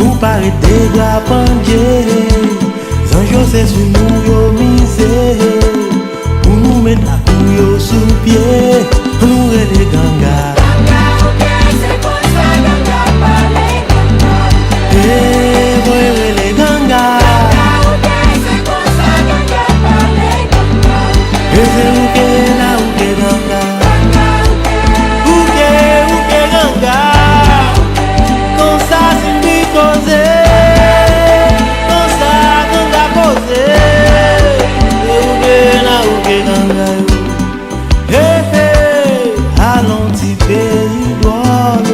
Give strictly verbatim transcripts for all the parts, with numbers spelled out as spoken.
Ou pa ret degra pandye, zanj yo se sou nou yo mize. Pou nou met lakou yo sou pye, nou rele ganga. Ganga ou gen, se konsa ganga pale ganga. E voye rele ganga. Ganga ou gen, se konsa ganga pale ganga. E se ou ke la ou ke ganga. Ou ke, ou ke ganga. Konsa Cindy koze. Konsa ganga koze. Ou ke la ou ke ganga yo. He he, alon ti peyi dwòl.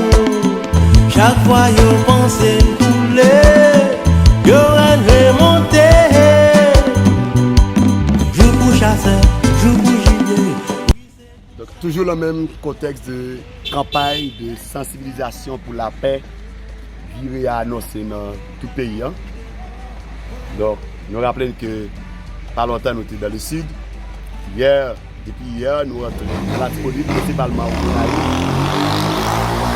Chak fwa yo panse m koule, yo wè n remonte. Jou pou chasè, jou pou jibye. Donk, toujou nan menm kontèks de kanpay de sansibilizasyon pou lapè, vire a anonse nan tout peyi an. Donk, nou raple n ke pa lontan nou te dan le sid. Yè, depi yè, nou rantre nan Latibonit, prensipalman Gonayiv.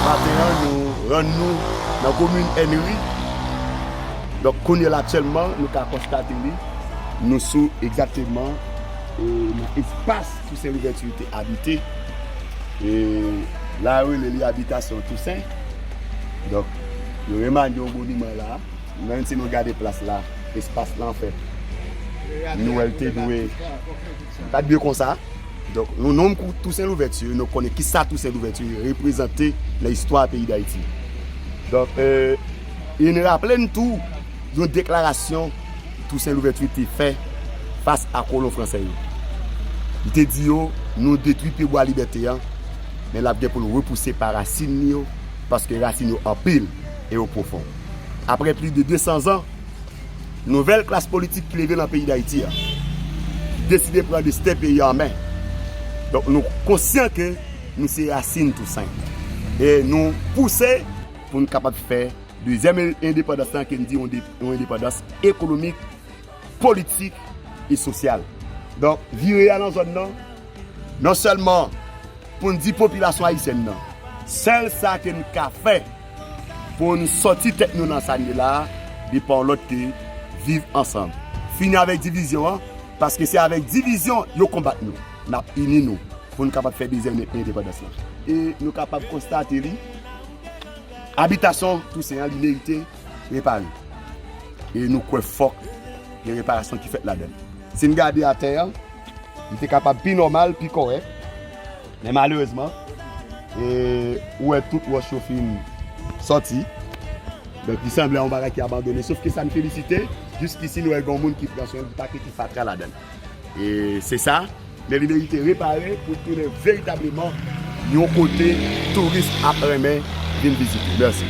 Maten an, nou rann nou nan komin Ènri. Donk, kounye a la, aktyèlman, nou ka konstate li. Nou sou egzakteman, e, nan espas Tousen Louvèti te abite. E la, yo rele li abitasyon Tousen. Donk, yo remanye yon moniman la. Menm si nou gade plas la, espas la, anfèt, nou wè l te dwe, pa t dwe konsa. Donk, nou, nou menm kou Tousen Louvèti, nou konnen kisa Tousen Louvèti reprezante nan istwa peyi Dayiti. Donk, e, e n raple n tou yon deklarasyon Tousen Louvèti te fè fas a kolon fransè yo. Li te di yo, nou detwi pyebwa libète an, men l ap gen pou l repouse pa rasin li yo, paske rasin yo anpil e yo pwofon. Apre plis de de san zan, nouvèl klas politik ki leve nan peyi Dayiti a deside pran desten peyi a an men. Donk, nou konsyan ke nou se rasin Tousen. E nou pouse pou n kapab fè dezyèm en-, endepandans lan, ke n di yon de-, yon endepandans ekonomik, politik e sosyal. Donk, vire a nan zòn nan, non sèlman pou n di popilasyon ayisyèn nan, sèl sa ke n ka fè pou n sòti tèt nou nan sa n ye la a, li pa yon lòt ke viv ansanm. Fini avèk divizyon an, paske se avèk divizyon yo konbat nou. N ap ini nou pou n kapab fè dezyèm endepandans lan. E nou kapab konstate li, abitasyon Tousen an, li merite repare. E nou kwè fòk gen reparasyon ki fèt ladan l. Si n gade atè a, li te kapab pi nòmal, pi kòrèk. Men malerezman, e, ou wè tout wòch yo fin sòti. Donk, li sanble a yon bagay ki abandone. Sof ke sa n felisite, jiskisi nou wè gen yon moun ki pran swen l, li pa kite fatra ladan l. E se sa, men li merite repare pou tounen veritableman yon kote touris ap renmen vin vizite. Mèsi.